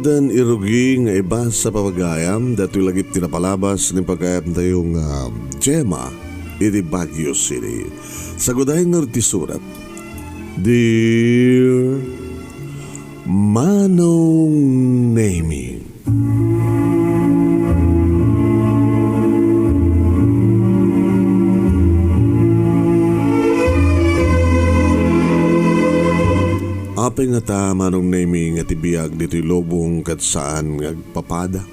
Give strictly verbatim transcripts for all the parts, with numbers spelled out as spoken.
Ken irugi nga ibasa pagayam datoy lagip ti napalabas ni pagayamtayo nga Gemma iti Baguio City. Sagudayen nga ti surat, Dear Manong Nemi. Apay ngata, Manong Nemi, nga ti biag ditoy lubong ket saan nga agpapada,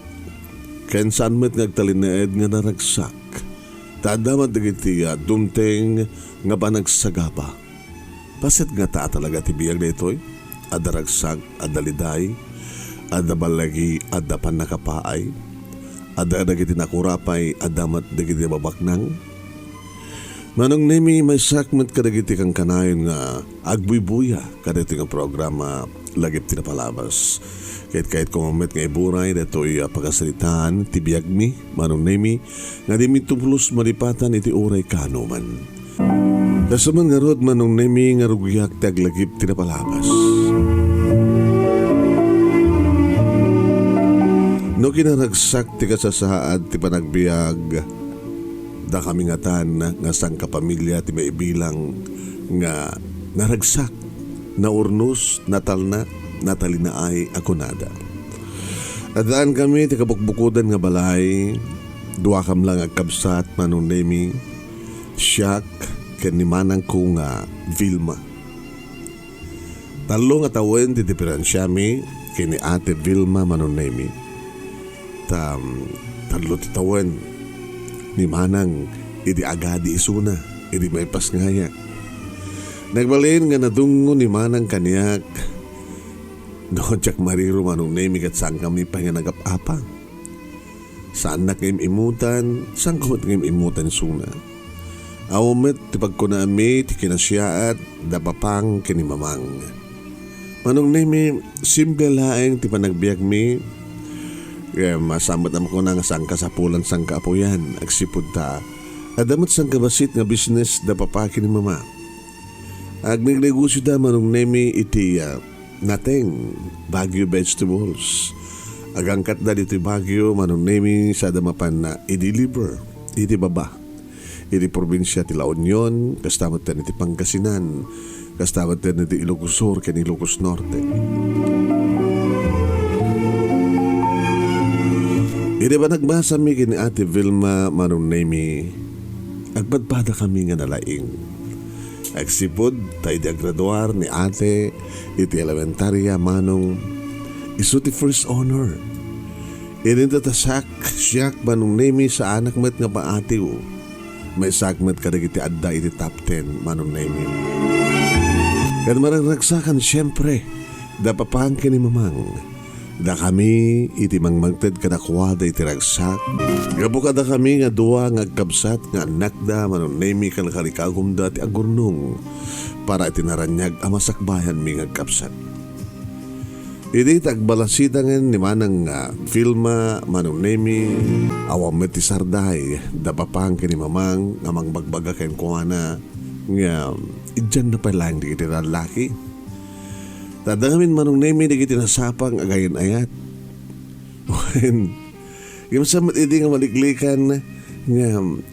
ken saan met nga agtalinaed nga naragsak, ta adda met dagiti, ah, dumteng nga panagsagaba. Paset ngata a talaga ti biag daytoy? Adda ragsak, adda liday, adda ballagi, adda pannakapaay, adda dagiti nakurapay, adda met dagiti babaknang. Manong Nemi, maysak met kadagiti kankanayon nga agbuybuya kadagiti nga programa lagip ti napalabas. Ket kayatko met nga iburay daytoy a pakasaritaan ti biagmi, Manong Nemi, nga dimi tublos malipatan iti uray kaanoman. Kastoy man ngarud, Manong Nemi, nga rugiak ti aglagip ti napalabas. No kinaragsak ti kasasaad ti panagbiag, dakami ngatan nga sangkapamilya ti maibilang nga naragsak, naurnos, natalnak, natalinaay a kunada. Addaan kami ti kabukbukodan nga balay, duakam lang agkabsat, Manong Nemi, siak, ken ni manangko nga Vilma. Tallo nga tawen ti diferensiami ken ni Ate Vilma, Manong Nemi. Ta, mm, tallo ti tawen ni manang idi agadi isuna, idi maipasngayak. Nagbalin nga nadungngo ni manang kaniak, no, diak mariro, Manong Nemi, ket saankami pay nga nagap-apang. Saannak nga im-imutan, saanko met nga im-imutan isuna. Awan met ti pagkunaami ti kinasiaat da papang ken ni mamang. Manong Nemi, simple laeng ti panagbiagmi. Ngem, saan met a makuna nga saan kasapulan, saan kaapuyan, agsipud ta adda met saan kabassit nga business da papa ken ni mama. Agnegnegosioda, Manong Nemi, iti, ah, nateng, Baguio vegetables. Agangkatda ditoy Baguio, Manong Nemi, sada mapan, ah, i-deliver iti baba, iti probinsia ti La Union, kasta met iti Pangasinan, kasta met iti Ilocos Sur ken Ilocos Norte. Idi panagbasami ken ni Ate Vilma, Manong Nemi, agpadpadakami nga nalaing. Agsipud ta idi agraduar ni Ate iti elementaria, Manong, isu ti first honor. Inintatasak siak, Manong Nemi, saanak met nga paatiw. Maysak met kadagiti adda iti top ten, Manong Nemi. Ken mararagsakan, siempre, da papang ken ni mamang. Dakami iti mangmangted kadakuada iti ragsak. Gapu kadakami nga dua nga agkabsat nga annakda, Manong Nemi, kalkalikagumda ti agurnong para iti naraniag a masakbayanmi nga agkabsat. Idi ta agbalasidangen ni manang nga Vilma, Manong Nemi, awan met ti sarday, da papang ken ni mamang nga mangbagbaga kenkuana nga idianna pay laeng dagiti lallaki. Ta adda ngamin, Manong Nemi, dagiti nasapang agayan-ayat. Wen, ngem sa met idi nga maliklikan nga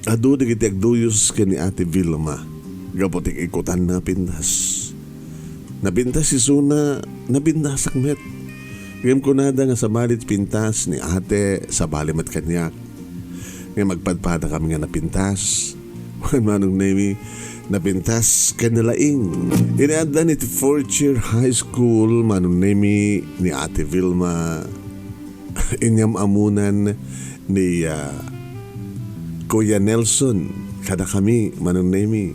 adu dagiti agduyos ken ni Ate Vilma gapu ti kaikutanna a pintas. Napintas isuna, napintasak met. Ngem kunada nga sabali ti pintas ni Ate, sabali met kaniak. Ngem agpadpadakami nga napintas. Wen, Manong Nemi, napintas ken nalaing. Idi addan iti fourth year high school, Manong Nemi, ni Ate Vilma, inyam-amunan ni, ah, Kuya Nelson kadakami, Manong Nemi.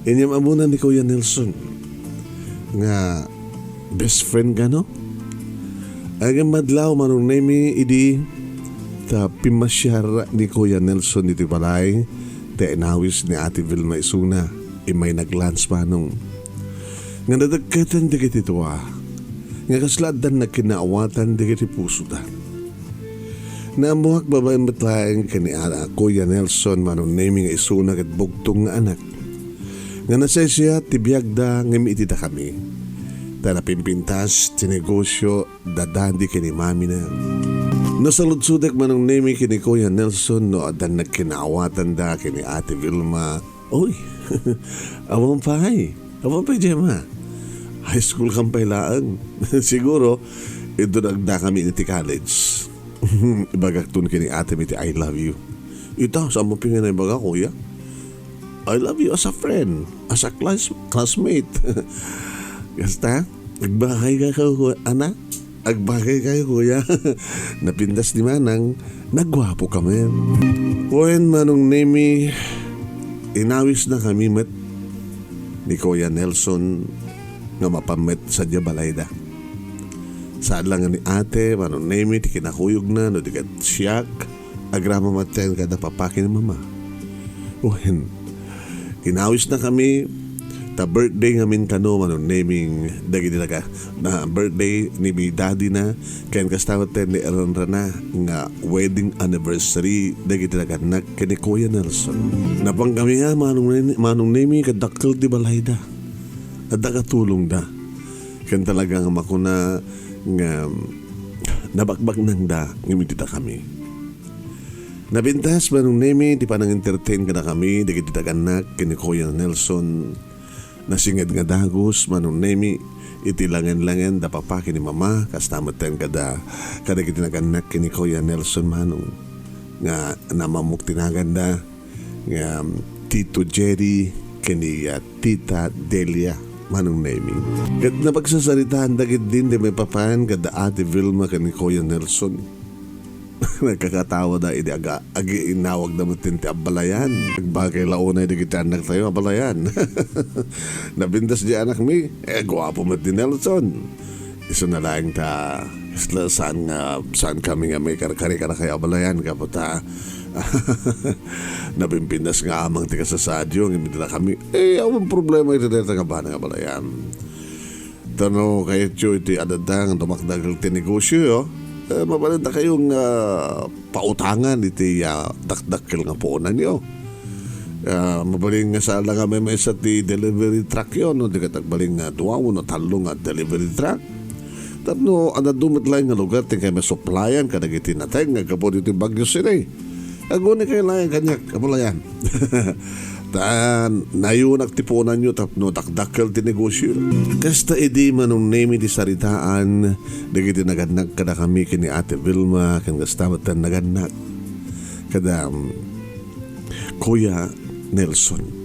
Inyam-amunan ni Kuya Nelson nga best friend kano? Agem madlaw, Manong Nemi, idi ta pimmasiar ni Kuya Nelson iti balay, ta inawis ni Ate Vilma isuna, immay nag-lunch, Manong. Nga nadekketen dagiti dua, nga kasla addan nagkinaawatan dagiti pusoda. Naammoak babaen met laeng ken ni, ah, Kuya Nelson, Manong Nemi, nga isuna ket bugtong nga anak. Nga nasaysayaat ti biagda ngem iti dakami, ta napimpintas ti negosio da daddy ken ni mamina. Nasaludsodek, Manong Nemi, ken ni Kuya Nelson no addan nagkinaawatanda ken ni Ate Vilma. Uy, awan pay. Awan pay, Gemma. High school kam pay laeng. Siguro, idto nagdakami iti college. Ibagakton ken ni atem iti "I love you." Ita, saan mo pay nga naibaga, kuya? "I love you as a friend, as a class-, classmate." Kasta, agbagay ka, ku-, anak? Agbagay kayo, kuya. Napintas ni Manang, nagguapo kami. Wen, Manong Nemi, inawis na kami met ni Kuya Nelson nga mapan met sadiay balayda. Saan la nga ni ate, Manong Nemi, ti kinakuyogna no di ket siak, agraman met kada papa ken mama. Wen, inawis na kami, ta birthday ngamin kano, Manong Nemi, dagiti naga-, na birthday ni daddy na, ken kasta met ni ranrana nga wedding anniversary dagiti nagannak ken ni Kuya Nelson. Napan kami a, Manong Nemi, Manong Nemi, kadakkel ti balayda. Adda katulongda. Ken talaga nga makuna nga nabakbaknangda ngem iti dakami. Napintas, Manong Nemi, ti panang-entertain kadakami dagiti nagannak ken ni Kuya Nelson. Nasinged nga dagus, Manong Nemi, iti langen-langen da papa ken ni mama, kasta metten kada, kadagiti nagannak ken ni Kuya Nelson, Manong, nga namamok ti naganda nga Tito Jerry ken ni, ah, Tita Delia, Manong Nemi. Ket napagsasaritaan dagiti maipapan kada Ate Vilma ken ni Kuya Nelson. Nagkakatawada idi aga-, agiinnawagda met ti abalayan. Agbagay la unay dagiti annaktayo, abalayan. Napintas di anakmi, eh, guapo met ni Nelson. Isu na laeng ta, isla saan nga, saan kami nga maikarkari kadakayo, abalayan, gapu ta napimpintas nga amang ti kasasaadyo, ngem dita kami, eh, awan problema iti dayta nga bana nga abalayan. Ta no kayatyo iti adda nga dumakdakkel ti negosyo, eh, mabalin dakayo nga pautangan iti, ah, dakdakkel nga puonanyo. Ah, mabalin nga saan la nga maymaysa ti delivery truckyo, no? Di ket agbalin nga dua wenno tallo nga delivery truck. Tapno adda met laeng nga lugar ti inkay masuplayan kadagiti nateng nga aggapu ditoy Baguio City. Aguni kayo laeng kaniak, abalayan. Ta nayunak ti puonanyo tapno dakdakkel ti negosyo. Kasta idi, Manong Nemi, ti saritaan dagiti nagannak kadakami ken ni Ate Vilma ken kasta met ti nagannak kada, um, Kuya Nelson.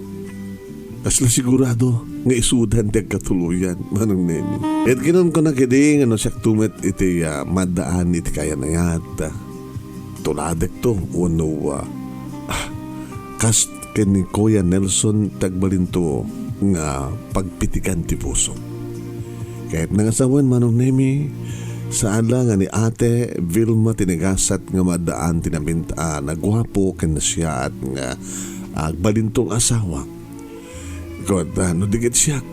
Kasla sigurado nga isudan ti agkatuloyan, Manong Nemi. Ket kinunkunak idi nga no siakto met iti, ah, maddaan iti kayan-ayat, ah, tuladekto wenno, ah, ah, kas ken ni Kuya Nelson ti agbalinto nga pagpitigan ti puso. Ket nangasawen, Manong Nemi, saan la nga ni Ate Vilma ti nagasat nga maddaan ti namint-, ah, naguapo ken nasiaat nga agbalinto nga asawa. Ket, ah, no di ket siak,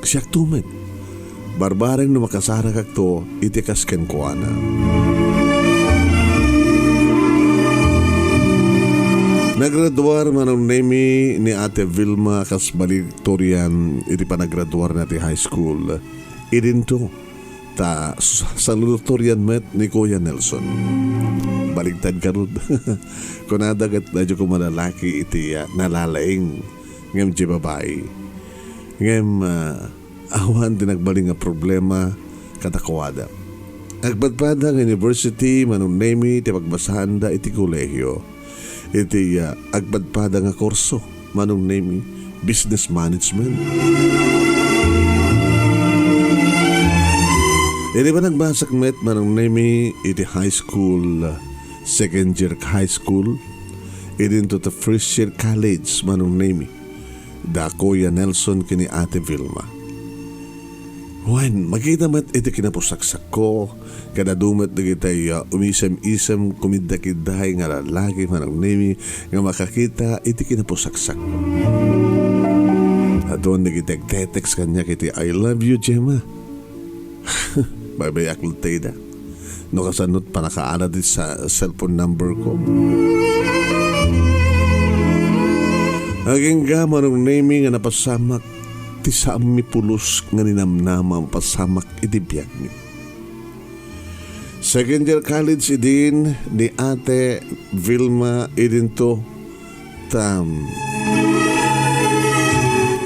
siakto met. Barbareng no makasarakakto iti kas kenkuana. Nagraduar, Manong Nemi, ni Ate Vilma kas valedictorian iti panagraduarna ti high school. Idinto, ta s-, salutatorian met ni Kuya Nelson. Baligtad garud. Kunada ket adda koma lalaki iti, ah, nalalaing ngem di babai. Ngem, ah, awan ti nagbalin nga problema kadakuada. Agpadpada nga university, Manong Nemi, ti pagbasaanda iti kolehio. Iti, ah, agpadpada nga kurso, Manong Nemi, business management. Iti panagbasak met, Manong Nemi, iti high school, second year high school, idinto ta first year college, Manong Nemi, da Kuya Nelson ken ni Ate Vilma. Wen, makita met iti kinapusaksakko, kada dumet dagitay, ah, umisem-isem kumiddakidday nga lalaki, Manong Nemi, nga makakita iti kinapusaksakko. Adun dagiti agte-text kaniak iti, "I love you, Gemma." Baybayak latta ida. No kasano ti pannakaala ti sa-, cellphone number ko. Agingga, Manong Nemi, nga napasamak ti saammi pulos nga ninamnama a mapasamak iti biagmi. Second year college idin ni Ate Vilma idinto, tam,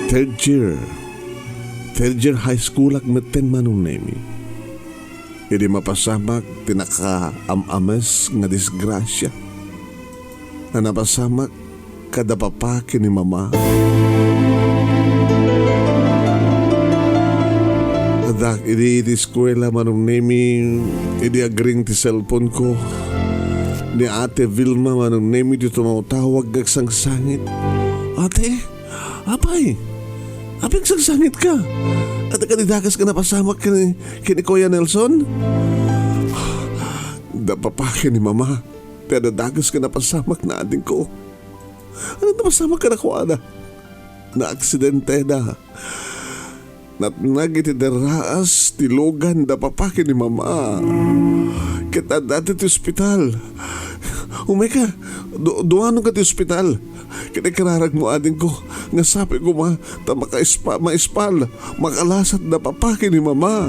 third year. Third year high school ak metten, Manong Nemi. Idi mapasamak ti nakaam-ames nga disgrasia a napasamak kada papa ken ni mama. Addak idi iti eskuela, Manong Nemi, idi agring ti cellphone ko, ni Ate Vilma, Manong Nemi, ti tumawtawag nga agsangsangit. "Ate? Apay? Apay agsangsangit ka? Adda kadi dakes nga napasamak ken, ken ni Kuya Nelson?" "Adda papa ken ni mama. Ti adda dakes nga napasamak na adingko." "Ania ti napasamak kadakuada?" "Naaksidenteda. Natnag iti derraas ti lugan da papa ken ni mama. Ket adda ti ospital." "Umayka, du-, duanonka ti ospital. Ket ikararagmo adingko nga sapay koma ta makaispa-, maispal, makalasat da papa ken ni mama."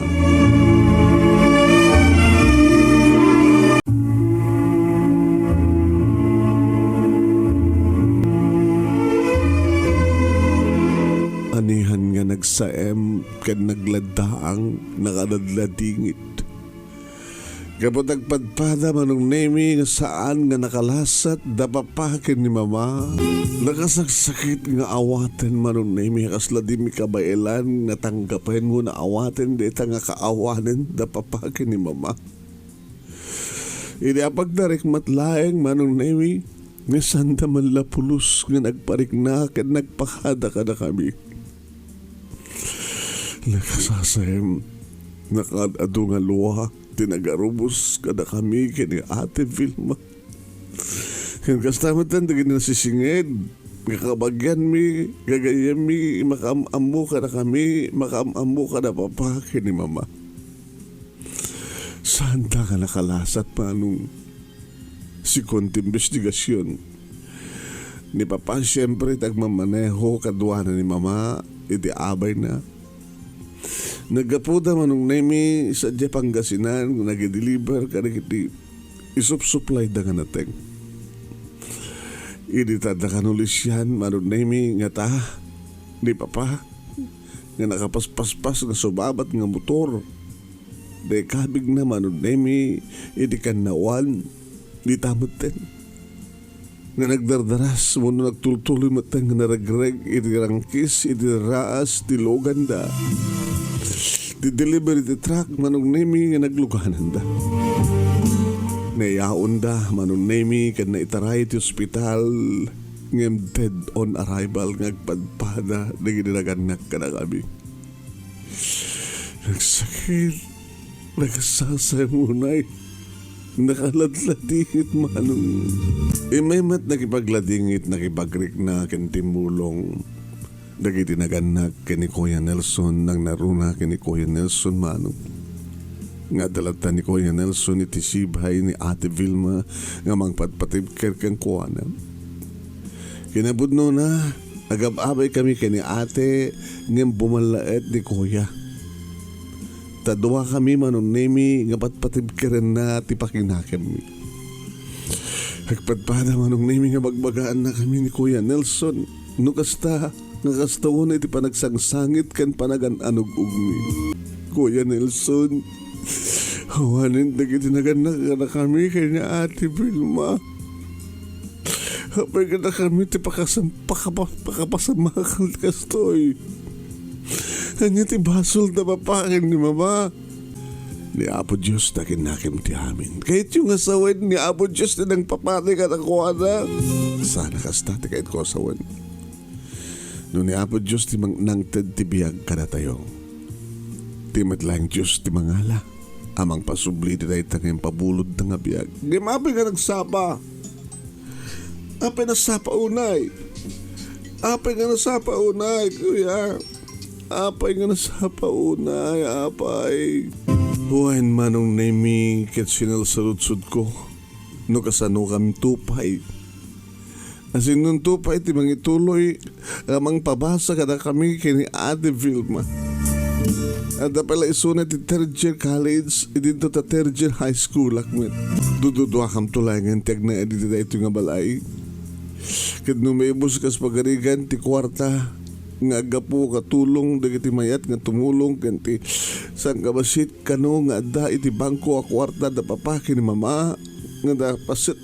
Anian nga nagsaem ken nagladdaang, nakaladladingit. Gapu ta agpadpada, Manong Nemi, nga saan nga nakalasat da papa ken ni mama. Nakasaksakit nga awaten, Manong Nemi, a kasla dimi kabaelan nga tanggapen wenno awaten dayta nga kaawanen da papa ken ni mama. Idi apagtarik met laeng, Manong Nemi, nga sanda man la pulos nga nagparikna ken nagpakada kadakami. Nakasasaem, nakaad-adu nga lua ti nagarubos kadakami ken ni Ate Vilma. Ken kasta met dagiti nasisinged nga kabagianmi, gagayyemmi, makaam-ammo kadakami, makaam-ammo kada papa ken ni mama. Saan ta nga nakalasat, Manong? Segun ti imbestigasion, ni Papa siempre ti agmamaneho kaduana ni Mama iti abayna. Naggapuda, Manong Nemi, sadiay Pangasinan, nagideliver kadagiti isupsuplayda nga nateng. Idi ta adda kanulisian, Manong Nemi, ngata ni Papa nga nakapaspaspas nga subabat nga motor. Dayta kabigna, Manong Nemi, iti kannawan, dita metten nga nagdardaras wenno nagtultuloy metten nga naregreg iti rangkis iti raas ti luganda. Ti delivery ti truck, Manong Nemi, nga naglugananda. Nayaonda, Manong Nemi, ken naitaray ti ospital, ngem dead on arrival nga agpadpada dagiti nagannak kadakami. Nagsakit, nagsasaem unay, nakaladladingit, Manong. Immay met nakipagladingit, nakipagrikna ken timmulong dagiti nagannak ken ni Kuya Nelson, nangnaruna ken ni Kuya Nelson, Manong. Nga adda latta ni Kuya Nelson iti sibay ni Ate Vilma nga mangpatpatibker kenkuana. Kinapudnona, agab-abaykami ken ni Ate ngem bumallaet ni Kuya. Ta duakami, Manong Nemi, nga patpatibkerenna ti pakinakemmi. Agpadpada, Manong Nemi, nga bagbagaannakami ni Kuya Nelson. No kasta, nga kasta unay ti panagsangsangit ken panagan-anug-ugmi. Kuya Nelson, awanen dagiti nagannak kadakami ken ni Ate Vilma. Apay kadakami ti pakasam-, pakapa-, pakapasamakan ti kastoy? Ania ti basol ta papakin ni Mama? Ni Apo Dios ti akinnakem ti amin. Kayatyo nga sawen, ni Apo Dios ti nangpapatay kadakuada. Sana kasta ti kayatko a sawen. No ni Apo Dios ti mang-, nangted ti biag kadatayo, ti met laeng Dios ti mangala a mangpasubli iti dayta nga impabulodna nga biag. Ngem apay nga nagsapa? Apay nasapa unay? Apay nga nasapa unay, kuya? Apay nga nasapa unay, apay? Wen, Manong Nemi, ket sinalsaludsodko no kasano kami tupay. Asinonto pay ti mangituloy a mangpabasa kadakami ken ni Ate Vilma. Adda pay la isuna ti third year college, idinto ta third year high school ak met. Dududuakamto laengen ti agnaed iti daytoy nga balay. Ket no maibus kas pagarigan ti kuarta nga aggapu katulong dagiti mayat nga tumulong ken ti sangkabassit kano nga adda iti bangko a kuarta da papa ken ni mama nga da paset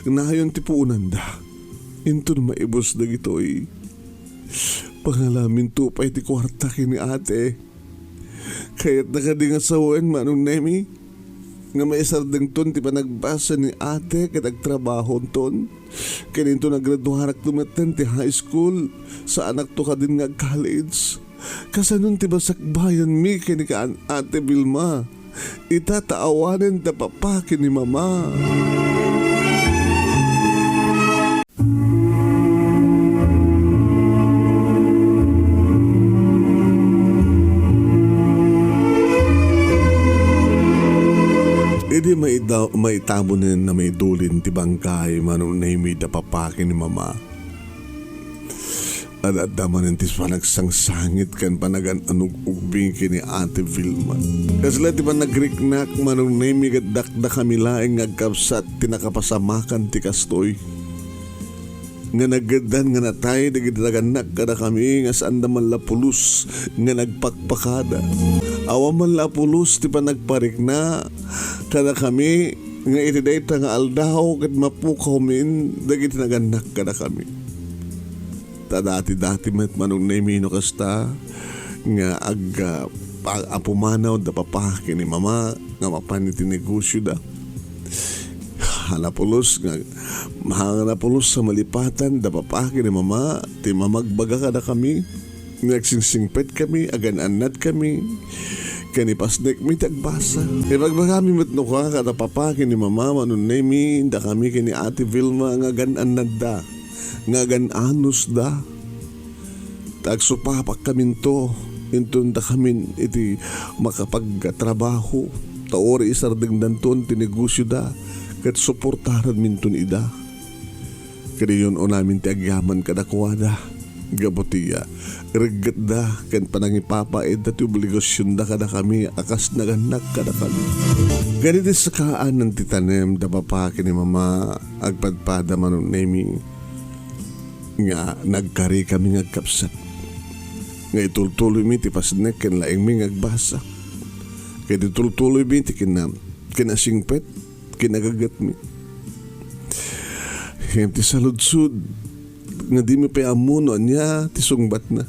nayon ti puonanda. Inton maibus dagitoy, pangalaminto pay ti kuarta ken ni ate. Kayatna kadi nga sawen, Manong Nemi, nga maisardengton ti panagbasa ni ate ket agtrabahonton? Ken inton agraduarakto metten ti high school, saanakto kadin nga ag-college. Kasanon ti masakbayanmi ken ni kaan Ate Vilma? Ita ta awanen da papa ken ni mama. Idi maida-, maitamonen a maidulin ti bangkay, Manong Nemi, da papa ken ni mama, ad-adda manen ti panagsangsangit ken panagan-anug-ugmi ken ni Ate Vilma. Kasla ti panagriknak, Manong Nemi, ket dakdakami laeng nga agkabsat ti nakapasamakan ti kastoy. Nga nageddan nga natay dagiti nagannak kadakami nga saanda man la pulos nga nagpakpakada. Awan man la pulos ti panagparikna kadakami nga iti dayta nga aldaw ket mapukawmin dagiti nagannak kadakami. Ta dati-dati met, Manong Nemi, no kasta, nga ag-, ah, pa-, a pumanaw da papa ken ni mama nga mapan iti negosioda. Napulos nga, napulos a malipatan da papa ken ni mama ti mamagbaga kadakami, nga agsingsingpetkami, agan-annadkami, ken ipasnekmi ti agbasa. Ibagbagami met no kua, kada papa ken ni mama, Manong Nemi, dakami ken ni Ate Vilma nga agan-annadda, nga agan-anosda. Ta agsupapakkaminto inton dakamin iti makapagtrabaho, ta uray isardengdanton ti negosioda ket suportaranminton ida. Ket iyon-unamin ti agyaman kadakuada, gapu ti, ah, reggetda ken panangipapaitda ti obligasionda kadakami a kas nagannak kadakami. Ken iti sakaanan ti tanem da papa ken ni mama, agpadpada, Manong Nemi, nga nagkarikami nga agkabsat, nga itultuloymi ti pasnek ken laengmi nga agbasa, ket itultuloymi ti kinna-, kinasingpet, kinagagatmi. Ngem ti saludsod nga dimi pay ammo no ania ti sungbatna.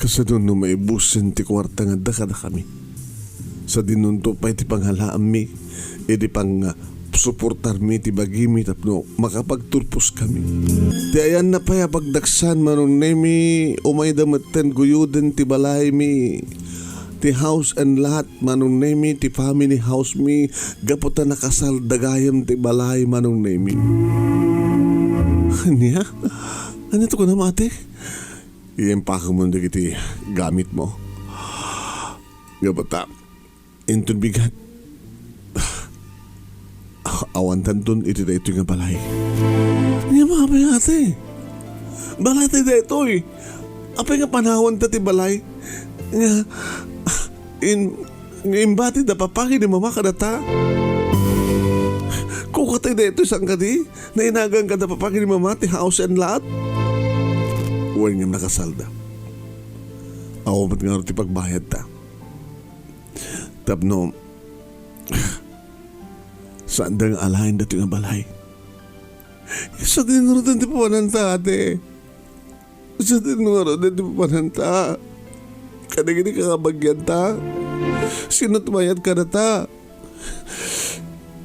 Kasano no maibusen ti kuarta nga adda kadakami? Sadinonto pay ti pangalaammi idi pangsuportarmi ti bagimi tapno makapagturposkami. Ti ayanna pay a pagdaksan, Manong Nemi, umayda metten guyoden ti balaymi, ti house and lot, Manong Nemi, ti family house mi, gapu ta nakasalda gayam ti balay, Manong Nemi. Ania? Ania ti kunam, ate? Iyampakemon dagiti gamitmo. Gapu ta, inton bigat, awantanton iti daytoy nga balay. Ania nga apay, ate? Balay tay daytoy. Apay nga panawanta ti balay nga in-, nga imbati da papa ken ni mama kadata? Kukatay daytoy, saan kadi? Nainagan kada papa ken ni mama ti house and lot? Wen ngem nakasalda. Awan met ngarud ti pagbayadta. Tapno saanda nga alaen daytoy nga balay. Sadino ngarud ti papananta, ate? Sadino ngarud ti papananta? Kadagiti kakabagianta? Sino ti mayat kadata?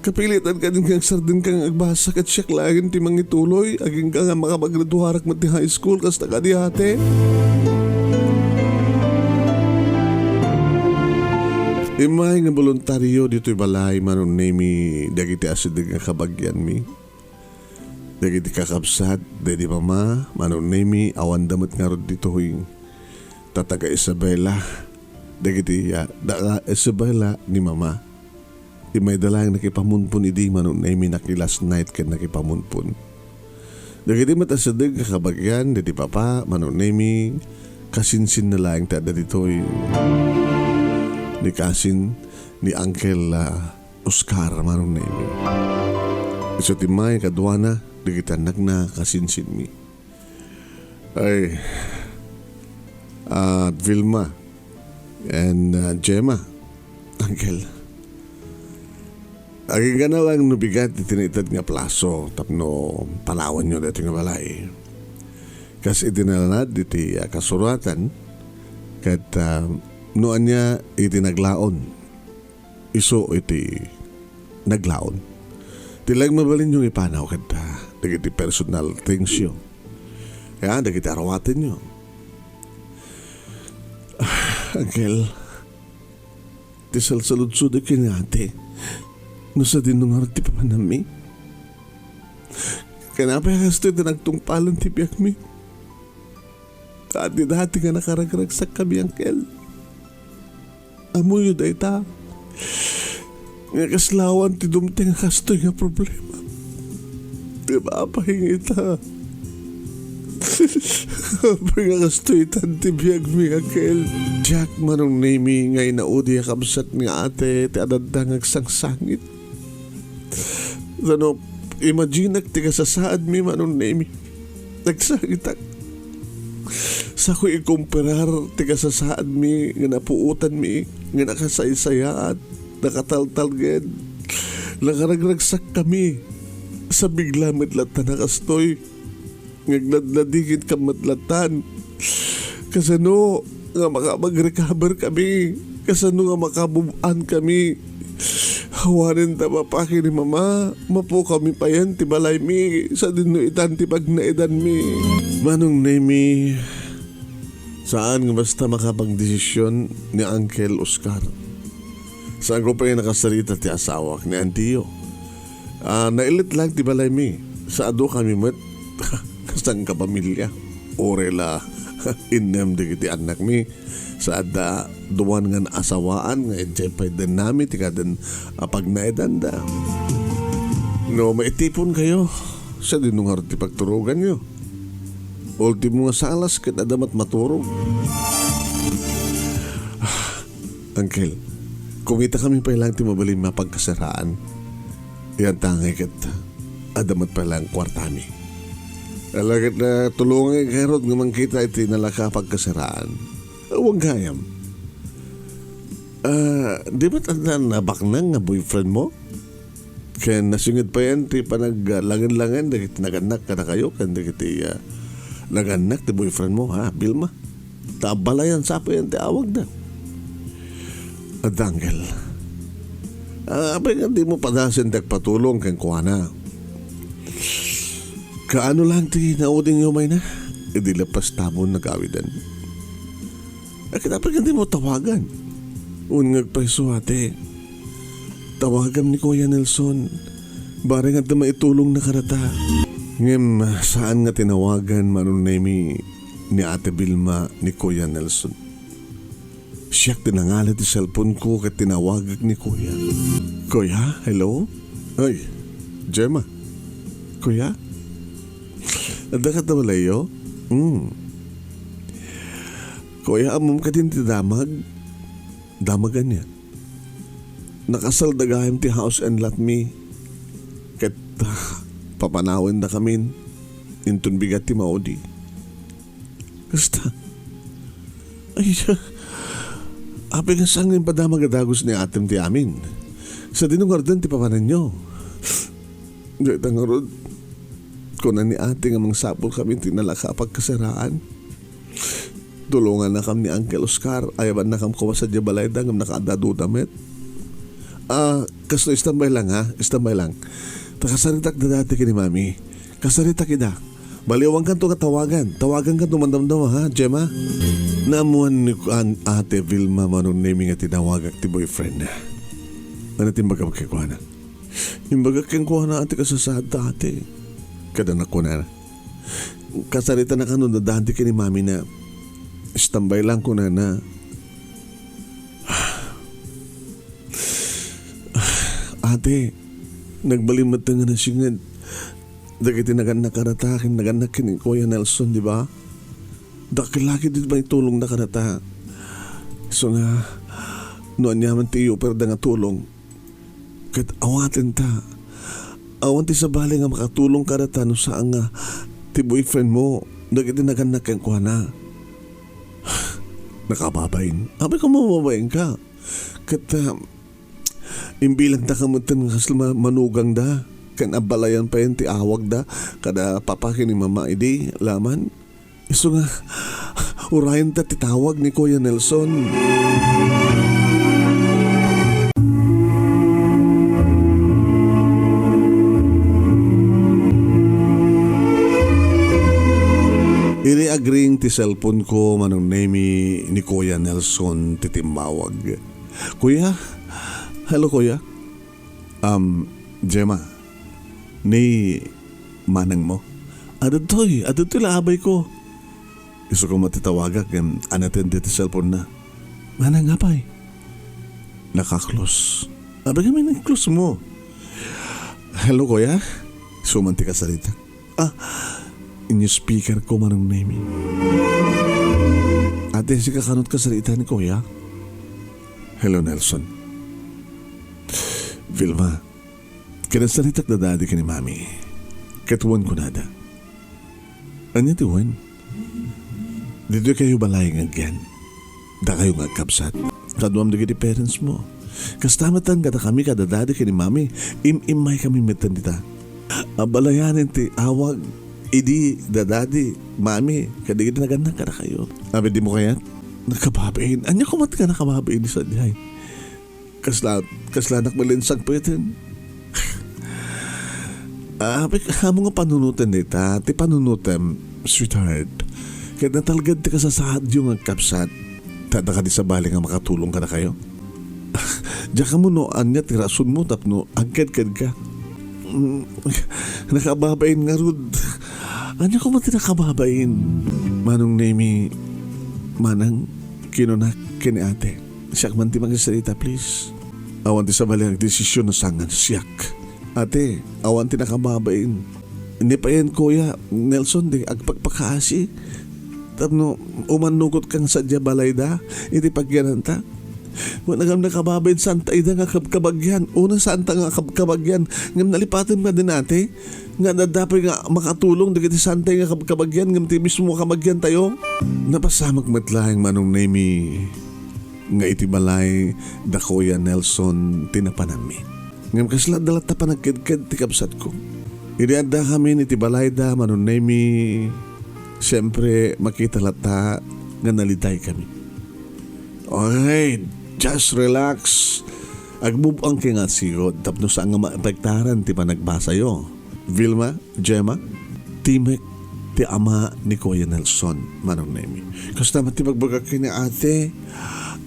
Kapilitan kadin nga agsardengka nga agbasa ket siak laeng ti mangituloy, agingga nga makapaggraduarak met ti high school, kasta kadi, ate? Immay nga boluntario ditoy balay, Manong Nemi, dagiti asideg nga kabagianmi. Dagiti kakabsat, daydi mama, Manong Nemi, awanda met ngarud ditoy. Ta taga Isabela. Dagiti, ah, taga Isabela ni mama. Immay da laeng nakipamunpon idi, Manong Nemi, naki-last night ken nakipamunpon. Dagiti met a sideg a kabagian diti papa, Manong Nemi, kasinsinna laeng ti adda ditoy. Ni kasin, ni Uncle, ah, Oscar, Manong Nemi. Isu ti may kaduana, dagiti annakna, kasinsinmi. Ay, ah, Vilma and, ah, Gemma, Uncle. Agingga na lang no bigat iti naited nga plaso tapno palawanyo daytoy nga balay. Kas iti nalanad iti, ah, kasuratan, ket, ah, no ania iti naglaon, isu iti naglaon. Ti laeng mabalinyo nga ipanaw ket, ah, dagiti personal thingsyo. Kaya dagiti aruatenyo. Ah, Uncle, ti salsaludsodek ken ni ate, no sadino ngarud ti papanammi? Ken apay a kastoy ti nagtungpalan ti biagmi? Dati-dati nga nakaragragsakkami, Uncle. Ammoyo dayta. Nga kas lawan ti dumteng a kastoy nga problema. Di ba, apay nga ita? Apay nga kastoy itan ti biagmi, Uncle? Diak, Manong Nemi, nga inaudi a kabsat nga ate ti adda nga agsangsangit. Sano, imaginak ti kasasaadmi, Manong Nemi. Nagsangitak. Sako ikumparar ti kasasaadmi nga napuotanmi, nga nakasaysayaat, nakataltalged. Nakaragragsakkami. Sabigla met latta a kastoy. Nga agladladigenkam met lattan. Kasano nga makapag-recover kami? Kasano nga makabub-an kami? Awanen ta mapaki ni Mama, mapukawmi payen ti balaymi, sadino itan ti pagnaedanmi. Manong Nemi, saan nga basta makapagdesisyon ni Uncle Oscar. Saanko pay nakasarita ti asawak ni antiyo. Ah, naillit lang ti balaymi. Sa adu kami met, kastan kapamilya. Uray la, innem dagiti annakmi. Sa adda duan nga naasawaan nga idiay pay dennami ti kaden a pagnaedanda. No maitipon kayo, sadino ngarud ti pagturoganyo? Ultimo nga salas ket adda met maturog. Uncle, kumita kami pay lang ti mabalin a pagkasiraan. Yan tangay ket adda met pay lang kuartami. Ala ket, ah, tulongay ngarud nga mangkita iti nalaka a pagkasiraan. Awan gayam. Ah, di met adda nabaknang nga boyfriend mo? Ken nasinged payen ti panaglangen-langen dagiti nagannak kadakayo ken dagiti, ah, nagannak ti boyfriend mo, ha, Vilma? Ta abalayan sa payen ti awagda. Adda, Uncle. Ah, apay nga dimo padasen ti agpatulong kenkuana? Kaano lang ti naudingyo mayna? Idi lepas tabon nagawiden. Ket apay nga dimo tawagan? Wen nga agpayso, ate. Tawagam ni Kuya Nelson. Bareng adda maitulongna kadata. Ngem saan nga tinawagan, Manong Nemi, ni Ate Vilma ni Kuya Nelson. Siak ti nangalay ti cellphone ko ket tinawagak ni Kuya. Kuya, hello? Ay, Gemma. Kuya? Adda ka ta balayyo? Hmm. Kuya, ammom kadin ti damag? Damag ania? Nakasalda gayam ti house and lot mi. Ket, ah, papanawendakamin. Inton bigat ti maudi. Kasta. Ay, apay nga saan nga impadamag a dagus ni atem ti amin? Sadino ngaruden ti papananyo? Dayta ngarud, kuna ni ate nga mangsapul kami ti nalaka a pagkasiraan. Tulongannakam ni Uncle Oscar, ayabannakam koma sadiay balayda ngem nakaadda duda met. Ah, kasto, istambay lang, ha? Istambay lang. Ta kasaritak da dati ken ni Mami. Kasaritak ida. Baliwankanto nga tawagan. Tawagankanto mandamdama, ha, Gemma? Naammoan ni kuan Ate Vilma, Manong Nemi, nga tinawagak ti boyfriend na. Ano ti imbagam kenkuana? Imbagak kenkuana ti kasasaad ta, ate. Kada nakunana. Kasaritanaka no dadati ken ni Mami na. Istambay lang kunana. Ate, nagbalin met nga nasinged. Dagiti nagannak kadata ken nagannak ken ni Kuya Nelson, di ba? Dakkel la ketdi ti maitulongda kadata. Isu nga, no aniaman ti i-offerda nga tulong, ket awatenta. Awan ti sabali nga makatulong kadata no saan nga ti boyfriend mo dagiti nagannak kenkuana. Nakababain. Apay, kung mababain ka. Ket, ah, imbilangda ka metten nga kasla ma-, manugangda. Ken abalayan payen ti awagda kada papa ken ni mama idi laman. Isu nga, urayenta ti tawag ni Kuya Nelson. Idi agring ti cellphone ko, Manong Nemi, ni Kuya Nelson ti timmawag. Kuya? Hello, Kuya? Um, Gemma, ni manang mo? Adtoy, adtoy la abay ko. Isu koma ti tawagak ngem unattend ti cellphone na. Manang, apay? Naka-close. Abay, kami nag-close mo. Hello, Kuya? Isu man ti kasarita. Ah, in speaker ko, Manong Nemi. Ate, sika kanut kasarita ni Kuya? Hello, Nelson. Vilma, kinasaritak da Daddy ken ni Mami. Ket wen kunada. Ania ti wen? Ditoy kayo balay nga agyan. Dakayo nga agkabsat. Kaduam dagiti parents mo. Kasta met kadakami kada Daddy ken ni Mami, im-immay kami metten dita. Abalayanen ti awag idi da Daddy, Mami, kadagiti nagannak kadakayo. Abi, dimo kayat? Nakababain. Ania koma ti nakababain idi sadiay? Kasla, kaslanak malinsang pweten. Ah, apay, amo nga panunoten dayta, ti panunotem, sweetheart. Ket natalged ti kasasaadyo nga agkabsat. Ta adda kadi sabali nga makatulong kadakayo? Diak ammo no ania ti rasonmo tapno agkedked ka. Mm, nakababain ngarud. Ania koma ti nakababain? Manong Nemi, Manang, kinunak ken ni Ate. Siak man ti makigsarita, please. Awan ti sabali nga agdesisyon no saan nga siak. Ate, awan ti nakababain. Ni payen, Kuya Nelson, di agpakpakaasi. Tapno umannugot kang sadiay balayda iti pagyananta. Wen a ngem nakababain, saanta ida nga kabkabagyan. Una, saanta nga kabkabagyan. Ngem nalipatem nga din, Ate, nga adda pay nga makatulong dagiti saantay nga kabkabagyan ngem ti mismo kabagyan tayo. Napasamak met laeng, Manong Nemi, nga iti balay da Kuya Nelson ti napananmi. Ngem kasla adda latta panagkedked ti kabsatko. Idi addakami iti balayda, Manong Nemi, siempre, makita latta nga naliday kami. Okay, just relax. Agmove on kay nga sigud tapno saan nga maapektaran ti panagbasayo. Vilma, Gemma, timek ti ama ni Kuya Nelson, Manong Nemi. Kasta met ti pagbagak ken ni Ate,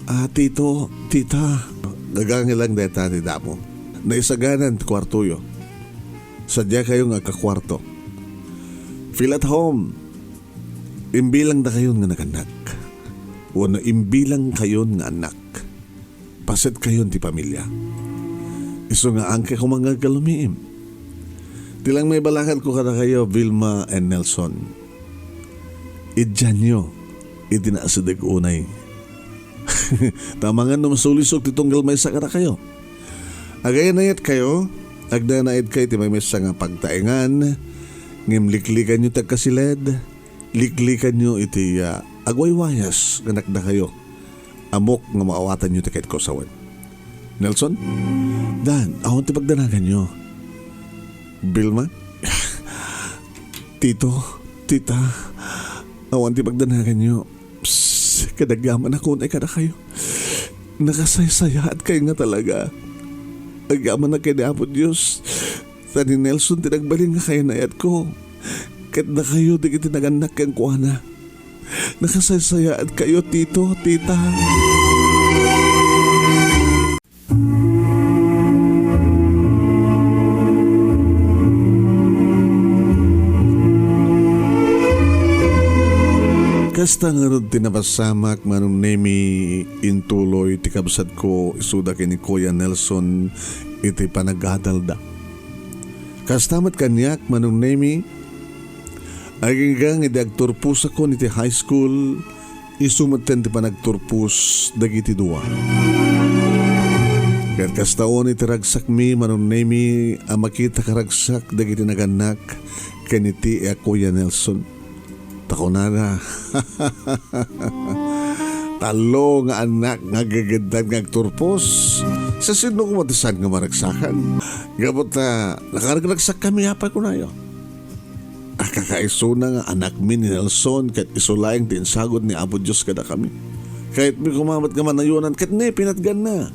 ah, Tito, Tita. Gagangi lang dayta ti damo. Naisaganan ti kuartoyo. Sadiay kayo nga agkakuarto. Feel at home. Imbilang dakayon nga nagannak. Wenno imbilang kayon nga annak. Paset kayon ti pamilia. Isu nga angke koma nga agkalumiim. Ti lang maibalakadko kadakayo, Vilma and Nelson. Idianyo iti naasideg unay. Ta amangan no masulisog ti tunggal maysa kadakayo. Agayanayat kayo, agnanaed kayo ti maymaysa nga pagtaengan, ngem liklikanyo ti agkasiled, liklikanyo iti, ah, agwaywayas nga nakdakayo. Ammok nga maawatanyo ti kayatko sawen. Nelson? Dan, awan ti pagdanaganyo. Vilma? Tito, Tita, awan ti pagdanaganyo. Psst, kadagyaman ako unay kadakayo. Nakasaysayaat kayo nga talaga. Agyamanak ken ni Apo Dios. Ta ni Nelson ti nagbalin nga kayanayatko. Ket dakayo dagiti nagannak kenkuana. Nakasaysayaat kayo, Tito, Tita. Kasta ngarud ti napasamak, Manong Nemi, intuloy ti kabsatko isuda ken ni Kuya Nelson iti panagadalda. Kasta met kaniak, Manong Nemi, agingga idi agturposakon iti high school, isu metten ti panagturpos dagiti dua. Ket kasta unay ti ragsakmi, Manong Nemi, a makita karagsak dagiti nagannak ken iti a Kuya Nelson. Ta kunana, "Tallo nga annak nga aggegeddad nga agturpos. Sa sino koma ti saan nga maragsakan?" Gapu ta nakaragragsakkami apay, kunayo. Akakaisuna nga anakmi ni Nelson ket isu laeng ti insagod ni Apo Dios kadakami. Kayatmi koma met nga manayonan ket ne, pinatganna.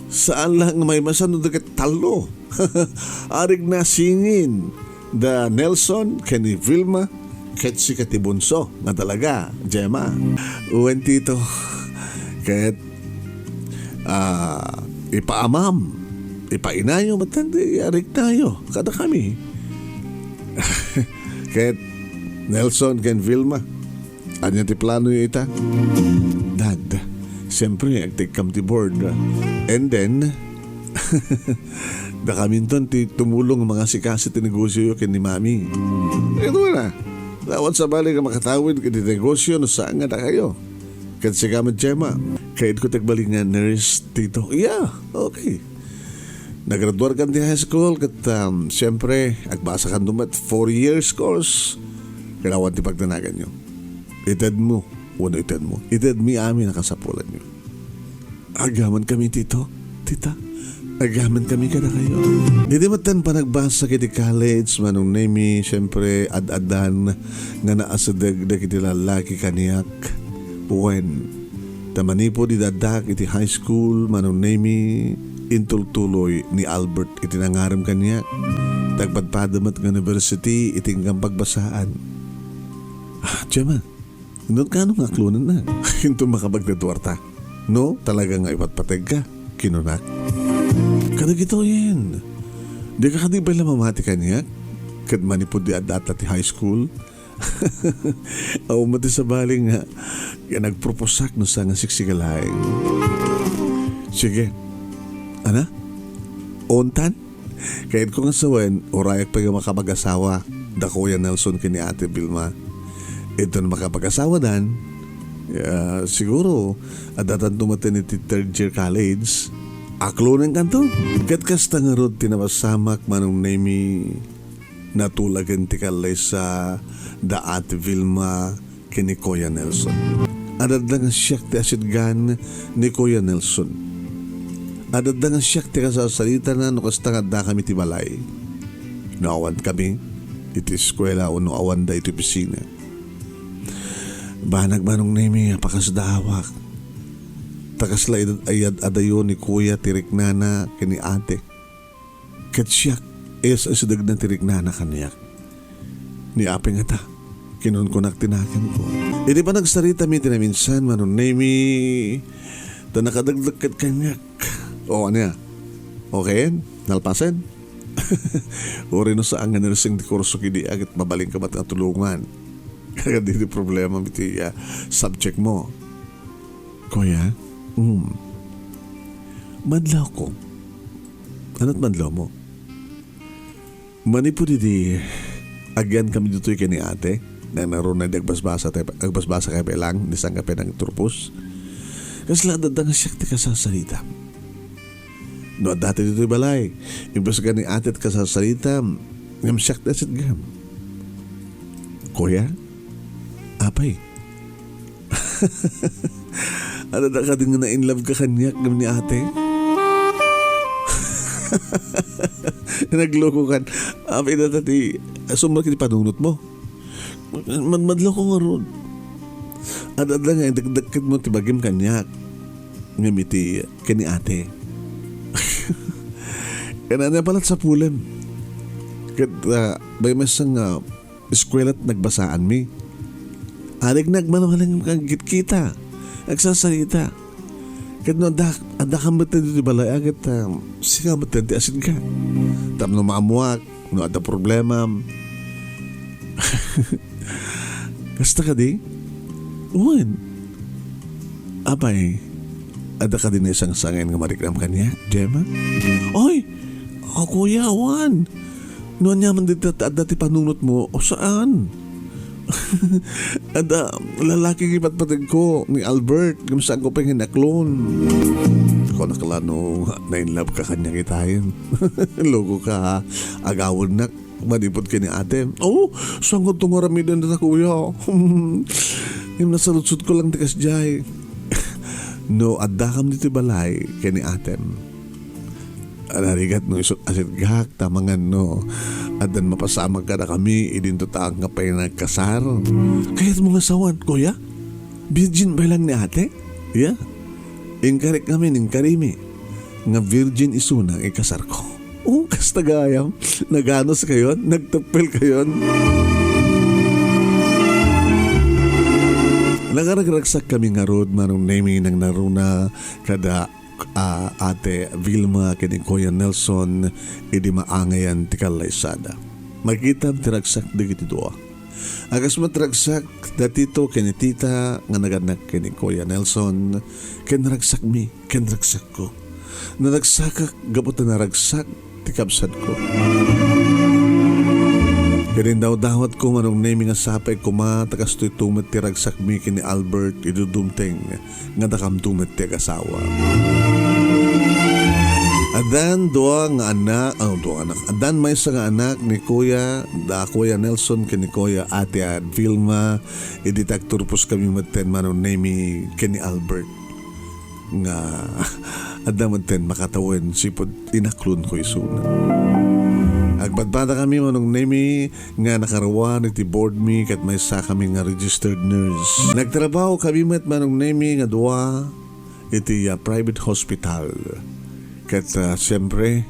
Saan la nga maimasan no dagiti tallo. Arigna singin da Nelson ken ni Vilma ket sika ti bunso nga talaga, Gemma. Wen, Tito. Ket, ah, ipaamam, ipainayo, metten ti arignayo kadakami. Ket Nelson ken Vilma, ania ti planoyo ita? Dad, siyempre, agtikkam ti board. And then, dakaminton ti tumulong nga mangasikaso ti negosioyo ken ni Mami. Ito na. Awan sabali nga makatawid iti negosio no saan nga dakayo. Ket sika met, Gemma, kayatko ti agbalin nga nurse, Tito. Yeah, okay. Nagraduarkan ti high school ket, um, siyempre, agbasakanto met four years course. Kailangan ti pagdanaganyo. Itedmo, wenno itedmo. Itedmi amin a kasapulanyo. Agyamankami, Tito, Tita. Agyamankami kadakayo. Idi metten panagbasa iti college, Manong Nemi, siyempre, ad-addan nga naasideg dagiti lallaki kaniak. Wen, ta manipud idi addaak iti high school, Manong Nemi, intultuloy ni Albert iti nangarem kaniak. Tagpadpada met nga university iti inggam pagbasaan. Ah, Gemma, no kano nga aklonenna? Inton makapagdaduarta. No, talaga nga ipatpategka, kinunak. Kadagitoyen, dika kadi pay la mamati kaniak? Ket manipud di addaak ti high school, awan met ti sabali nga, nga nagproposak no sa nga siksika laeng. Sige. Ana? Ontan? Kayatko nga sawen, urayak pay nga makapag-asawa da Kuya Nelson ken ni Ate Vilma. Inton makapag-asawadan, ah, siguro, addatanto metten iti third year college. Aklonenkanto? Ket kasta ngarud ti napasamak, Manong Nemi, natulagen ti kallaysa da Ate Vilma ken ni Kuya Nelson. Adda nga siak ti asidgan ni Kuya Nelson. Adda nga siak ti kasasaritana no kasta nga addakami ti balay. No awankami iti eskuela wenno awanda iti opisina. Banag, Manong Nemi, a pakasdaawak. Ta kasla iyad-, iyad-adayo ni Kuya ti riknana ken ni Ate. Ket siak, isu-isu dagna ti riknana kaniak. Ni apay ngata, kinunkunak ti nakemko. Idi panagsaritami ti naminsan, Manong Nemi, ta nakadagdagket kaniak. O, ania? Okay? Nalpasen? Uray no saan nga nursing ti kurso kidi, ket mabalinka met nga tulongan. Kagadi ti problema iti, ah, subject mo. Kuya? Mm. Madlawko. Ano't madlawmo? Manipud idi agyankami ditoy ken ni Ate, nangruna idi agbasbasa tay, agbasbasa kami lang, ni sangkapay nagturpos. Kasla adda nga siak ti kasasarita. No adda ti ditoy balay, imbes nga ni Ate ti kasasarita, ngem siak ti asidgam. Kuya? Apay? Adda kadi nga na-in love ka kaniak ngem ni Ate? Naglokokan. Apay data ti sumrek iti panunot mo? Mad-, madlawko ngarud. Adda nga idakdakket mo ti bagim kaniak. Ngem iti ken ni Ate. Kanana pala sapulem. Ket, ah, bay, maysa nga eskuela ti nagbasaanmi. Arig nagmanamaleng agkitkita, agsasarita. Ket no adda, adda ka met ditoy balay, ket, ah, sika met ti asidka. Tapno maammuak no adda problema. Kasta kadi? Wen. Apay, adda kadi naisangsangen nga mariknam kaniak, Gemma? Oy! O, kuya, awan. No aniaman dita ti adda ti panunotmo, o saan? Adda lalaki nga ipatpateg ko ni Albert, ngem saanko pay nga inaklon. Kunak la no na-in love ka kaniak itan. Loko ka, ha? Agawennak manipud ken ni ate. Oh, saanko to nga aramiden dita, kuya? Ngem nasaludsodko lang ti kasdiay. No addakam ditoy balay ken ni atem, narigat no isut' a sitgak, ta mangan no addan mapasamak kadakami idinto ta nga pay nagkasar. Kayatmo nga sawen, kuya? Virgin pay lang ni ate? Ya? Inkarik ngamin, inkarimi nga virgin isuna nga ikasarko. Oh, kasta gayam. Naganos kayon? Nagteppel kayon? Nakaragragsak kami ngarud, Manong Nemi, nangngaruna kada, ah, Ate Vilma ken ni Kuya Nelson idi maangayan ti kallaysada. Makitam ti ragsak dagiti dua. A kas met ragsak da Tito ken ni Tita nga nagannak ken ni Kuya Nelson, ken ragsakmi, ken ragsakko. Naragsakak gapu ta naragsak ti kabsatko. Ken indawdawatko, Manong Nemi, nga sapay koma ta kastoy to met ti ragsakmi ken ni Albert idi dumteng nga dakamto met ti agasawa. Addan dua nga anak, oh, dua nga anak. Addan maysa nga anak ni Kuya, da Kuya Nelson ken ni Kuya Ate Vilma, idi tagturpos kami metten, Manong Nemi, ken ni Albert, nga adda metten makatawen sipud inaklonko isuna. Agpadpada kami, Manong Nemi, nga nakaruar iti board mi ket maysa kami nga registered nurse. Nagtrabaho kami met, Manong Nemi, nga dua iti, ah, private hospital. Ket, ah, siyempre,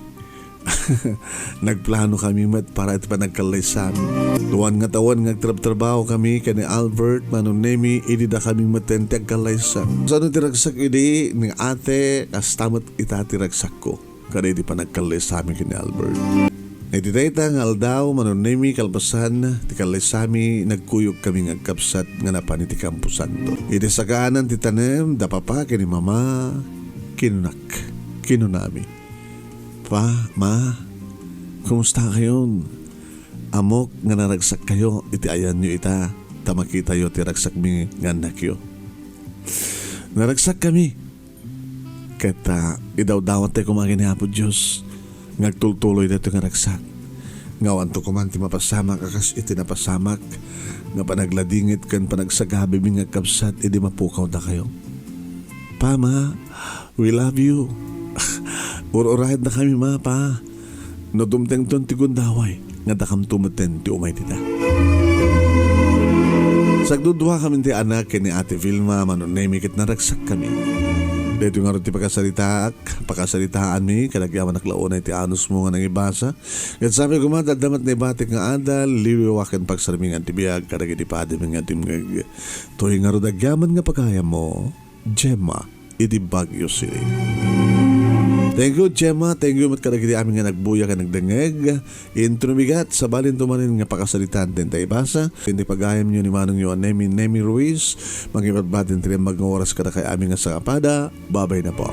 nagplano kami met para iti panagkallaysami. Duan nga tawen nga agtrabtrabaho kami ken ni Albert, Manong Nemi, idi da kami metten ti agkallaysa. Saan ti ragsak idi ni ate, kasta met ita ti ragsakko. Kada iti panagkallaysami ken ni Albert. Iti dayta nga aldaw, Manong Nemi, kalpasan ti kallaysami, nagkuyog kami nga agkabsat nga napan iti Camposanto. Iti sakaanan ti tanem, da papa ken ni mama, kinunak, kinunami, "Pa, ma, kumusta kayon? Ammok nga naragsak kayo iti ayanyo ita, ta makitayo ti ragsakmi nga annakyo." Naragsak kami. Ket, ah, idawdawattayo koma ken ni Apo Dios nga agtultuloy daytoy nga ragsak. Nga awanto koman ti mapasamak a kas iti napasamak nga panagladingit ken panagsagabimi nga agkabsat idi mapukawdakayo. Pa, ma, we love you. Ur-urayendakami, ma, pa. No dumtengton ti gundaway, nga dakamto metten ti umay dita. Sagdudua kami ti anak ken ni Ate Vilma, Manong Nemi, ket naragsak kami. Daytoy ngarud ti pakasaritaak, pakasaritaanmi, kadagiti anak la unay ti anusmo nga nangibasa. Ket sapay koma, adda met naibatik nga adal, liwliwa ken pagsarmingan ti biag, kadagiti padimi nga dimngeg. Toy ngarud agyaman nga pagayammo, Gemma, iti Baguio City. Thank you, Gemma. Thank you met kadagiti amin nga nagbuya ken nagdengngeg. Inton bigat, sabalin to manen nga pakasaritaan ti inta ibasa. Iti pagayamyo ni Manongyo a Nemi, Nemi Ruiz, mangipatpati ti naimbag nga oras kadakay amin nga sangapada. Babay na po.